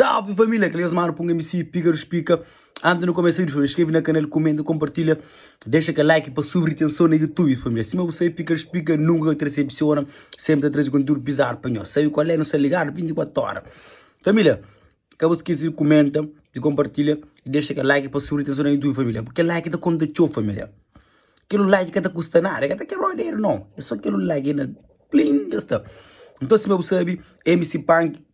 Salve família, kel mano Punga MC, pica dos pica. Antes de começar vídeo, família, inscreve na canal, comenta, compartilha, deixa aquele like para subir atenção no YouTube, família. Cima você pica dos pica, nunca te decepciona, sempre te traz conteúdo bizarro para nós. Sabe qual é? Não está ligado 24 horas. Família, acabou esquecer de comenta, de compartilha e deixa aquele like para subir atenção no YouTube, família. Porque like tá conta tchau, família. Aquele like que tá custa nada, que tá quebrar o dinheiro, não. É só aquele like na plim, já está. Então, se você sabe, MC Punk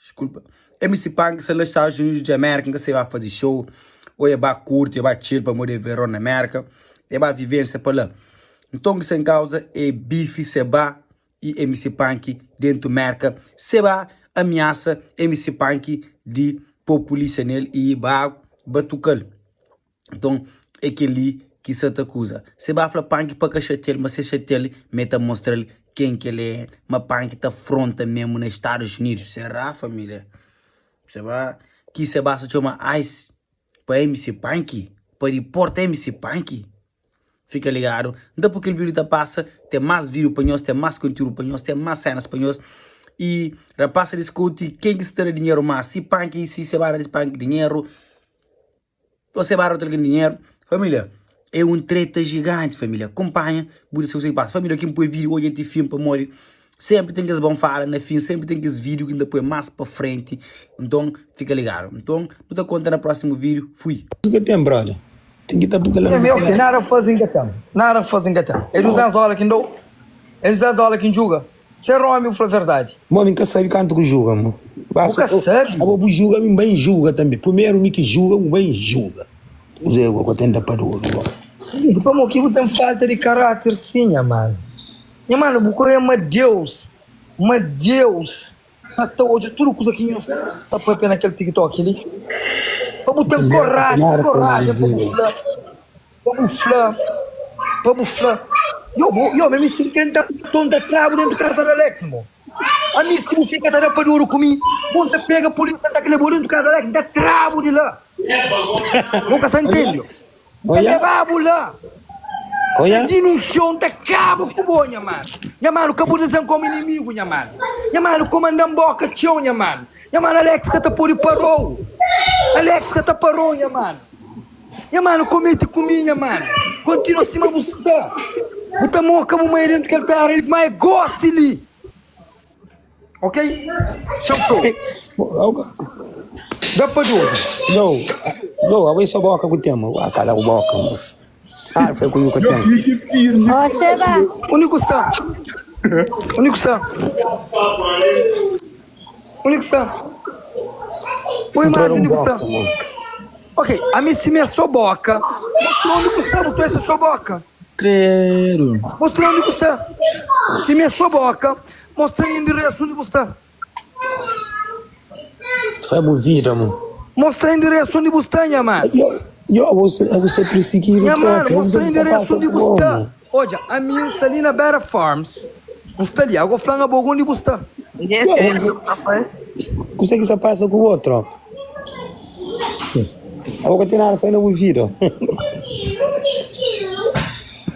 Desculpa. MC Punk sta la Estados Unidos de América, nka se ba faze show, ou e ba curti, e ba chill pamodi é veron na América, e ba vivência pa la. Nton ki sen causa é bife Seba e MC Punk dentu Merca, Seba ameaça MC Punk di po polícia nel e ba batucal. Nton, é kel-li ki sa ta kuza. Se ba fla Panki pa ka xatia-l, ma se xatia-l, ma e ta mostra-l ken ki el é, ma Panki ta fronta memu na Stadus Unidus. Será, família? Se ba ki se ba sa txoma Ice pa MC Panki? Pa diporta MC Panki? Fika ligadu. Nta poi kel vídeo ta pasa, ten más vídeo pa nhos, ten más konteúdu pa nhos, ten más sénas pa nhos. I rapaz sa diskuti ken ki sta da dinheru más, si Panki, si se ba da Panki dinheru. Você ba otu algen dinheru. Família, é un treta giganti, família. Kunpanha, bu disa kuzê ki pasa. Família, ki N poi vídiu odja ti fin pamodi sénpri ten kes bon fala na fin, sénpri ten kes vídiu ki N ta poi más pa frenti. Nton, fika ligadu. Nton, nu ta konta na prósimu vídiu. Fui! Ka ten brother ten ki ta buka la Meu que nada faze nka ten nada faze nka ten é 200 dólar ki n'dou é 200 dólar ki n'djuga Ser omi bu fla verdadi. Mo mi ka sabi kantu ku juga mo. Bu ka sabi? Abo bu juga mi bai juga tambi. Primeru mi ki juga bu bai juga. Kuze go ko ten da pa dodu go. Amigo pamo ki bu ten falta di karater si nha mano. Nha mano bu ka oia ma Deus ma Deus ta ta odja tudu kuza ki nhos ta papia na kel tiktok li. Pa bu ten koraji koraji pa bu fla. Pa bu fla, pa bu fla Yo, bo, yo, mi si N ta ton ta trabu dentu kaza di Alex, mo Ami si bu fika ta da pa duru ku mi Bo N ta pega polísia N ta leba-u dentu kaza di Alex N ta trabu di la Bo ka sa ntende, yo N ta leba-bu la N ta dinunsia-u, N ta kaba ku bo, nha manu Nha manu, ka bu dizan komu inimigu, nha manu Nha manu, komandan boka txeu, nha manu Nha manu, Alex ka ta pode parou Alex ka ta parou, nha manu. Nha manu kometi ku mi nha manu Kontinua sima bu sta Bu ta moka bu mai dentu kel tera li Ma é gosi li Ok Txau txau Da pa dodu Yo, yo, abo é só boka ku tem. Ah, cala ku boka, mas. Ah, foi ku nhu ku tem. Ó, Seba. Undi ku sta? Undi ku sta? Undi ku sta? Põe Entrou imaji um undi ku sta. boka, mano. Ok, ami si mi é só boka, mostra undi ku sta, bu ta essa só boka. Credo. Mostra undi ku sta. Si mi é só boka, mostra endereço undi bu sta. Faz bu vida, mano. Mostra endereço undi bu sta, nha mano. Yo, yo, você, você é perseguido Nha mano, próprio. mostra Você que endereço passa undi com bu sta. como? Odja, ami N sta li na Bera Farms. N sta li. Ago fla-m abo undi bu sta. Yo, você, você que se passa com o outro, tropa. Abo ka ten nada fai na bu vida.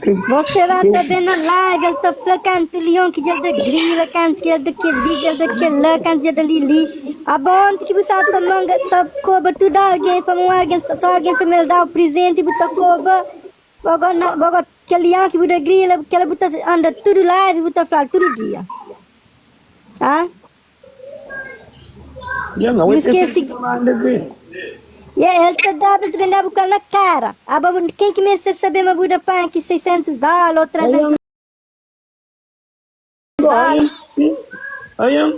Você lá tá bem na live, ele tá fla kantu leon ki dja da grila, kantu ki el da kel-li, ki el da kel-la, kantu ki el da li-li. Abo onti ki bu sa ta manga, ta koba tudu algen, pa un algen, só algen fla ma el da-u prizenti, bu ta koba. Bo go na, bo go kel lion ki bu da grila, kel bu ta anda tudu live, bu ta flal tudu dia. Ha? Lion, Bu skese Ya, el ta daba, el ta ben daba ku el na kara. Aba, ken ki meste sabe ma bu da panki 600 dóla ou 300 dóla? Sim. Ayan.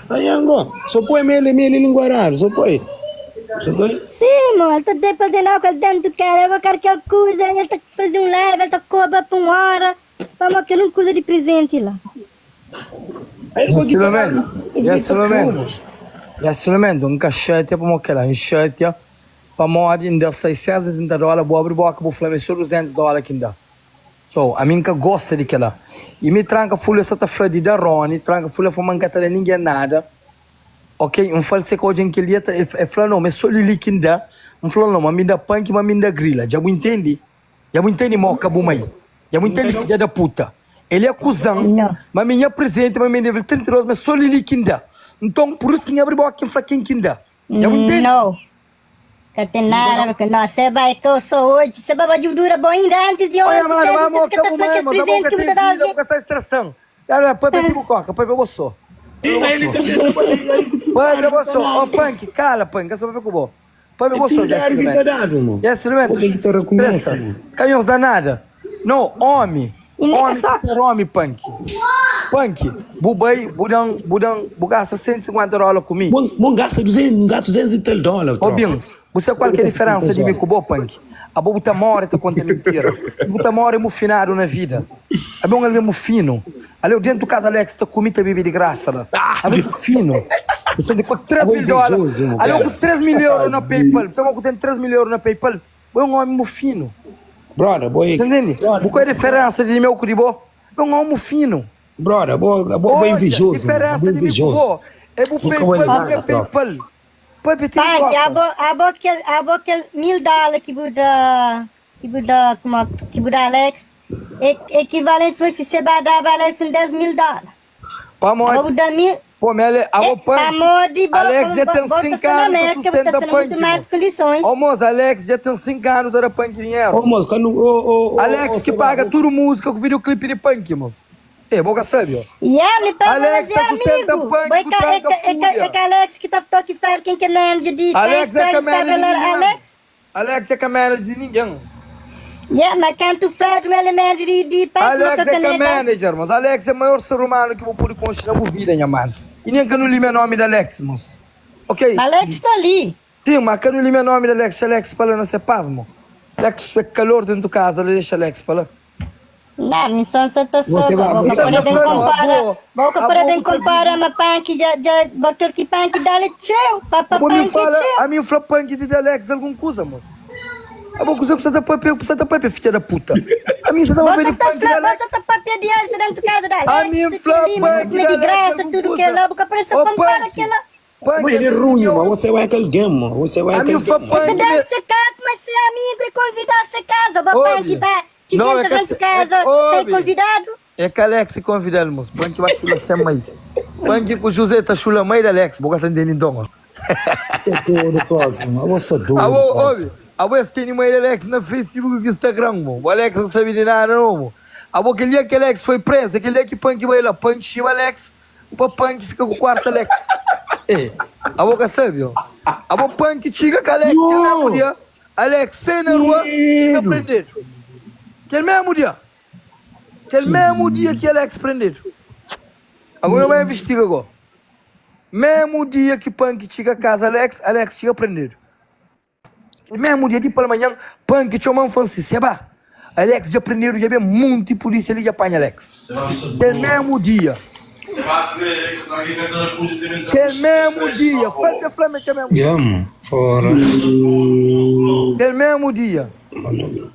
Ayan go. Só põe mele mele linguarado, só põe. Só põe. Sim, mo, el ta da pa el daba ku el dentu kara. El kar kel kuza, el ta faze un live, el ta koba pa un ora, pamo kel un kuza di prizenti la. Nha Sulomento, N ka xatia pamodi kel-la, N xatia pamodi N da 670 dóla, bu abri boka bu fla-m é so 200 dóla ki N da. So, ami N ka gosta di kel-la. I mi tranka fulha sa ta fla di da Rony, tranka fulha fla ma N ka ta da ningen nada. Ok, N fla-l se ka odja-m kel dia, el fla no, ma é so li-li ki N da. N fla-l no, ma mi N da panki, ma mi N da grila. Dja bu intende? Dja bu intende moka bu mai? Dja bu intende fidja da puta? El akuzan ma mi nha prizenti ma mi debe-l 32 ma é so lili ki N da. Nton, pur isu ki N abri boka i N fla ken ki N da. Dja bu ntende? Nau. Ka ten nada aver ku nos. Se bai ka so oji, se ba badju dura bo inda antis di Oia onti, mano, se ba bu mo ta ka fika ta bu fla mai, kes mos, abo prizenti ka ki bu ten ta da vida, bu algen. ka sta estressam. Dja papia ti bu koka, papia bo so. Sim, ele ta pensa pa ele aí que tudo Papia dado bo que tá so. Ó dado. Punk, kala Punk, ka sa papia ku bo. Papia É bo so, tudo Jess dado que tá Instrumento. dado, mo. Jess Instrumento, Como é que te reconhece, estressa. mo? Ka nhos da nada. No, omi. I mi ka Omi so. ta ser omi, Punk. Punk, bu bai, bu dan, bu dan, bu gasta 150 dóla ku mi. Bom, bom gasta 200, gasta 200 e tal dólar, tropa. Obin, bu sabe kual ki é diferensa di mi ku bo, Punk? Abo bu ta more ta konta mintira. I bu ta more mufinadu na vida. Abo é un algen mufinu. Ale-u dentu kaza Alex ta kumi ta bibi di grasa la. Abo é mufinu. Bu sabe ku 3 Abo é mil dóla. invejozu, mo Ale-u ku cara. 3 mil euro na PayPal. Bu sabe ma ku ten 3 mil euro na PayPal? Bo é un omi mufinu. Brother, bo é. Sa ntende? Bu kal é diferensa di meu ku di bo? Bo é un omi mufinu. Brother, bo, bo, bo é Odja, invejozu, mo. diferensa Bo é di mi ku invejozu. bo é bu Nunca vou PayPal ku nada, nha tropa. PayPal. Papia ti Panki, bu abo, abo kel, abo kel 1000 dóla ki bu da, ki bu da, kuma, ki bu da Alex, e, ekivalenti suma si se ba daba Alex un 10 mil dóla. Pamodi? Abo bu da mil, Pô, me ale, abo e, Panki, pamodi bo, Alex já bo, tem bo ta 5 sta na anos ta Amérika, bu ta sustenta sta na mutu Panki, mais moço. kondisons. Ô, moço, Alex já tem 5 anos ta da Panki dinheiro. Ô, moço, quando. Ô, ô, ô, Alex ô, ki sei lá, paga ô, tudo música ku videoclipe di Panki, moço. E, bo ka sabe, ó. Yeah, mi pa Alex mas é ta sustenta amigo. Panki Bo é ku ka, é tranka ka, é ka, é fúria. ka Alex ki ta toki sabe ken ki é manager di Panki, Alex é Panki ka sabe manager el di era ninguém. Alex. Alex é ka manager di ninguém. Yeah, ma kantu fladu ma el é manager di, di Panki, ma Alex ka é ka ka nega. manager, mos. Alex é maior ser humano ki bo pode konxe na bu vida, nha mano. I nen ka nu limia nomi di Alex, mos. Ok? Ma Alex sta li. Sim, ma ka nu limia nomi di Alex, xa Alex pa la na se paz, mo. Alex ku se kalor dentu kaza la, dexa Alex pa la. Não, mi só sa ta fla, Você vai, bo ka você pode vai. ben Não, compara, abo, bo ka pode abo ben bu ta compara vive. ma panki dja dja bo kel ki panki dal é txeu, pa pa Abo mi panki é fala, txeu. a mi fla panki di Alex algun kuza, mos. Abo kuza ku sa ta papia, ku sa ta papia, fidja da puta. A mi sa ta Bo papia sa di ta panki di fla, bo Alex. sa ta papia di el dentu kaza di A Alex, mi tudo fla kel li, ma sa panki kume di di Alex graça, algun tudo kuza. kel la, bo ka pode sa Ô compara panki, kel la. Mas panki ele é a mi runho, mas eu, você vai aquele game, mano. Você vai a mi aquele fla game. Esse panki dentro de, de casa, mas se é amigo e convidado se casa, bo panki ouve. ba, te Não, é entra que, dentro de é, casa sem ouve. convidado. É que Alex convida el, moço. Panki vai chula sem mãe. Panki com José tá chula mãe de Alex. Bo ka sa entende então, ó. É doido, próprio, mano. Você é doido, Abo, próprio. ouve, abo esse tem mãe de Alex na Facebook e Instagram, mo. O Alex não sabe de nada, não, mo. Abo, aquele dia que Alex foi preso, aquele dia que Punk vai lá, Punk chama Alex, o Punk fica com o quarto Alex. É, abo ka sabe, ó. Abo Punk chega com Alex, aquele mesmo dia, Alex sai na rua, fica prendido. Aquele mesmo dia. Aquele mesmo dia que Alex prendido. Agora eu vou investigar agora. Mesmo dia que Punk chega a casa Alex, Alex chega prendido. Mesmo dia di palmanhan, Punk txoma-m fla-m si, Seba, Alex dja prendedu, dja ben monti pulísia li dja panha Alex. Kel mesmu dia. Kel mesmu dia. Fla-l pa el fla-m ma é kel mesmu dia. Dja, fora. Kel mesmu dia. Mano.